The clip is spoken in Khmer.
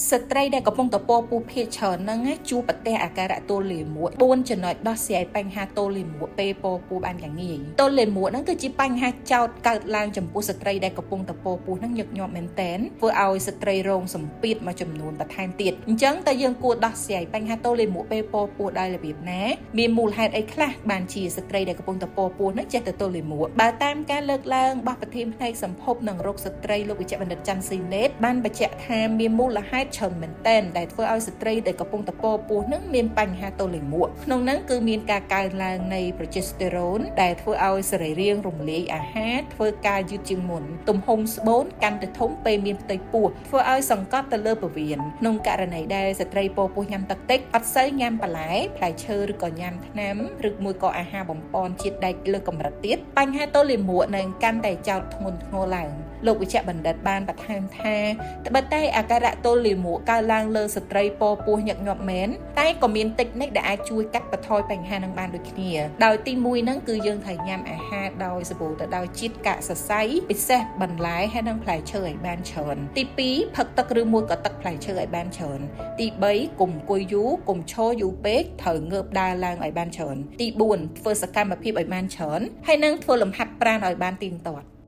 ស្ត្រីដែលកំពុងតែពពោះភាគច្រើនហ្នឹងណាជួបប្រទះអាការៈទល់លាមក4ចំណុចដោះស្រាយបញ្ហាទល់លាមកពេលពពោះបានយ៉ាងងាយទល់លាមកហ្នឹងគឺជាបញ្ហាចោទកើតឡើងចំពោះស្ត្រីដែលកំពុងតែពពោះហ្នឹងញឹកញាប់មែនតែនធ្វើឲ្យស្ត្រីរងសម្ពាធមួយចំនួនបន្ថែមទៀតអញ្ចឹងតើយើងគួរដោះស្រាយបញ្ហាទល់លាមកពេលពពោះដោយរបៀបណាមានមូលហេតុអីខ្លះបានជាស្ត្រីដែលកំពុងតែពពោះហ្នឹងចេះតែទល់លាមកបើតាមការលើកឡើងរបស់ប្រធានផ្នែកសម្ភពនិងរោគស្ត្រីលោកវិជ្ជបណ្ឌិតច័ន្ទស៊ីណេតបានបញ្ជាក់ថាមានមូលហេតុច្រើនមែនទែនដែលធ្វើឲ្យស្ត្រីដែលកំពុងតែពពោះនឹងមានបញ្ហាទល់លាមកក្នុងនោះគឺមានការកើនឡើងនៃប្រូជេស្តេរ៉ូនដែលធ្វើឲ្យសរីរាង្គរំលាយអាហារធ្វើការយឺតជាងមុនទំហំស្បូនកាន់តែធំពេលមានផ្ទៃពោះធ្វើឲ្យសង្កត់ទៅលើពោះវៀនក្នុងករណីដែលស្ត្រីពពោះញ៉ាំទឹកតិចអត់សូវញ៉ាំបន្លែផ្លែឈើឬក៏ញ៉ាំថ្នាំឬមួយក៏អាហារបំប៉នជាតិដែកលើកម្រិតទៀតបញ្ហាទល់លាមកនឹងកាន់តែចោទធ្ងន់ធ្ងរឡើងលោកវិជ្ជបណ្ឌិតបានបន្ថែមថាត្បិតតែអាការៈទល់លាមកកើតឡើងលើស្ត្រីពពោះញឹកញាប់មែនតែក៏មានតិចនិចដែលអាចជួយកាត់បន្ថយបញ្ហានឹងបានដូចគ្នាដោយទី1ហ្នឹងគឺយើងត្រូវញ៉ាំអាហារដោយសម្បូរទៅដោយជាតិកាកសរសៃពិសេសបន្លែហើយនិងផ្លែឈើឲ្យបានច្រើនទី2ផឹកទឹកឬមួយក៏ទឹកផ្លែឈើឲ្យបានច្រើនទី3កុំអង្គុយយូរកុំឈរយូរពេកត្រូវងើបដើរឡើងឲ្យបានច្រើនទី4ធ្វើសកម្មភាពឲ្យបានច្រើនហើយនិងធ្វើលំហាត់ប្រាណឲ្យបានទៀងទាត់។